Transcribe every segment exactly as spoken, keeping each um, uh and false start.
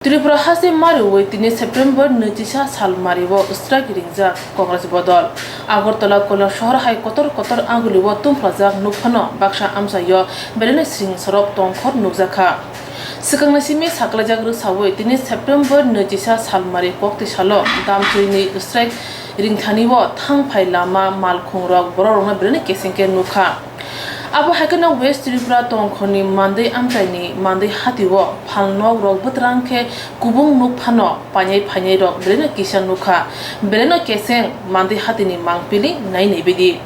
Tripura haste mariwi tini September nwichisa sal mario strike ringjak Congress bodol. Agartala Kailashahar hai kotor kotor agulio tumphlajak nukphano baksa amchaio belai sringsorok tongkhor nukjakha. Swkangni simi saklaijak rwsawi tini September nwichisa salmari kokti salo damchwini strike ringthanio thangphai lama malkhungrok borokrokno belai kesengke nukha. Abo hai kheno West Tripura tongkhorni Mandwi amchaini Mandwi hatio phalnokrok bwtrang khe kubung nukphano painai phainairok belaino kisa nukha, belaino keseng Mandwi hatini mangpili nainai baidi.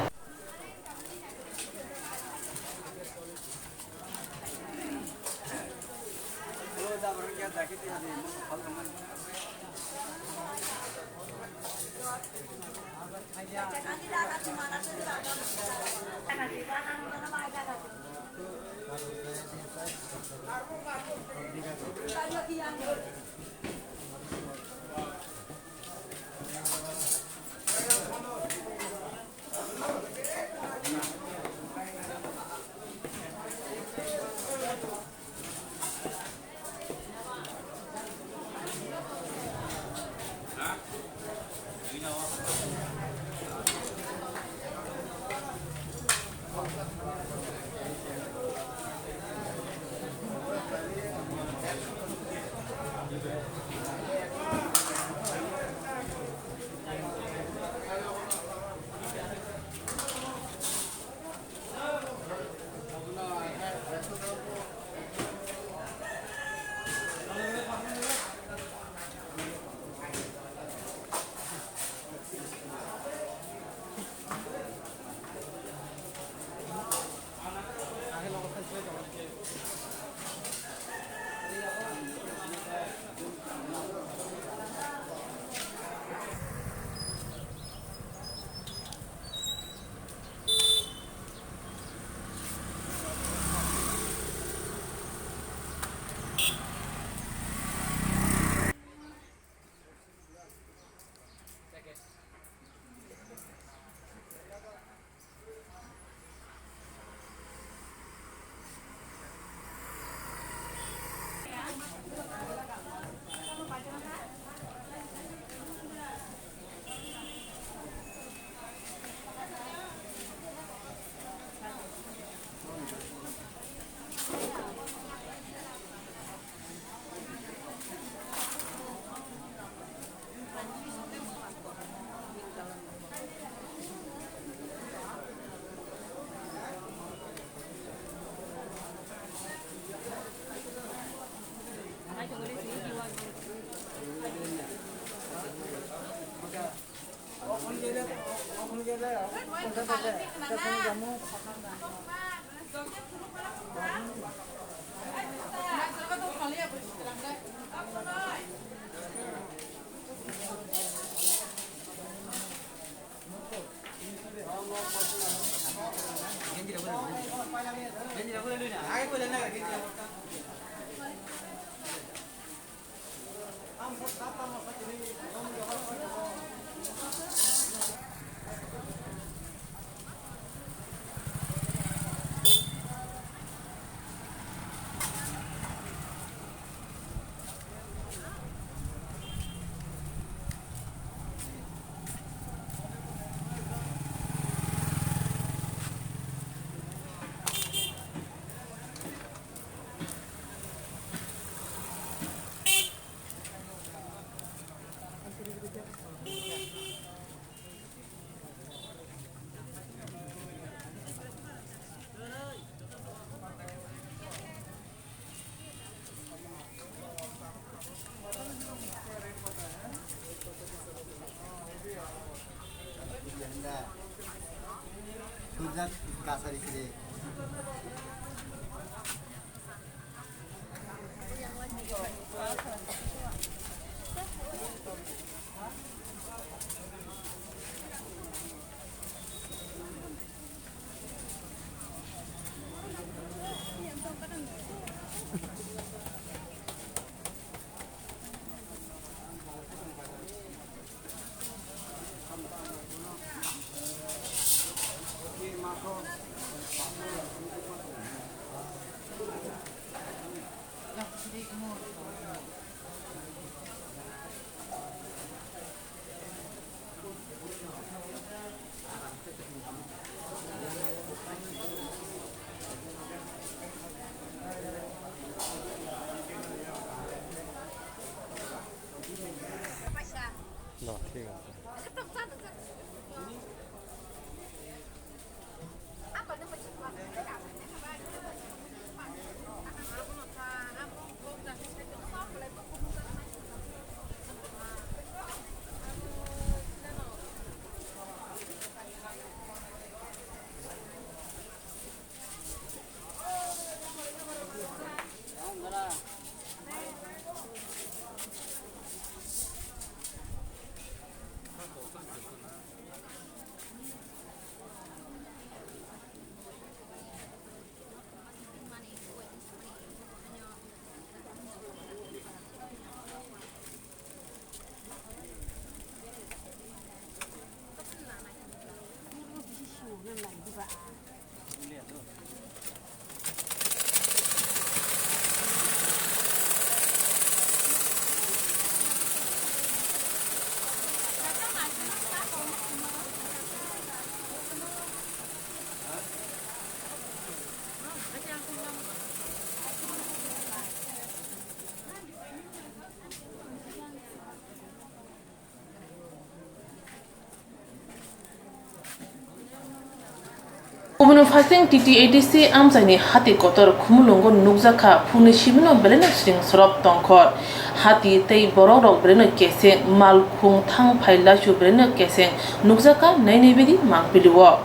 Kubuni phaising T T A D C amchaini hati kotor Khumulwngo nukjakha, phungni simi no belaino siring sorop tongkhor. Hati tei borokrok belaino keseng, malkhung thangphai laisu belaino keseng nukjakha, nainai bidi mangpili o.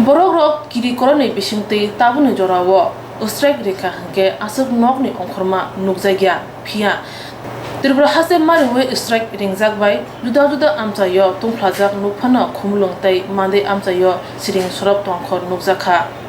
Borokrok kiri koronwi bisingtwi tabukni jorao strike rikha hinkhe aswk nokni ongkhorma nukjakya. Phiya Tripura haste mario strike ringjak bai juda juda amchaio tungphlajak nukphano Khumulwng tei Mandai amchaio siring sorop tongkhor nukjakha.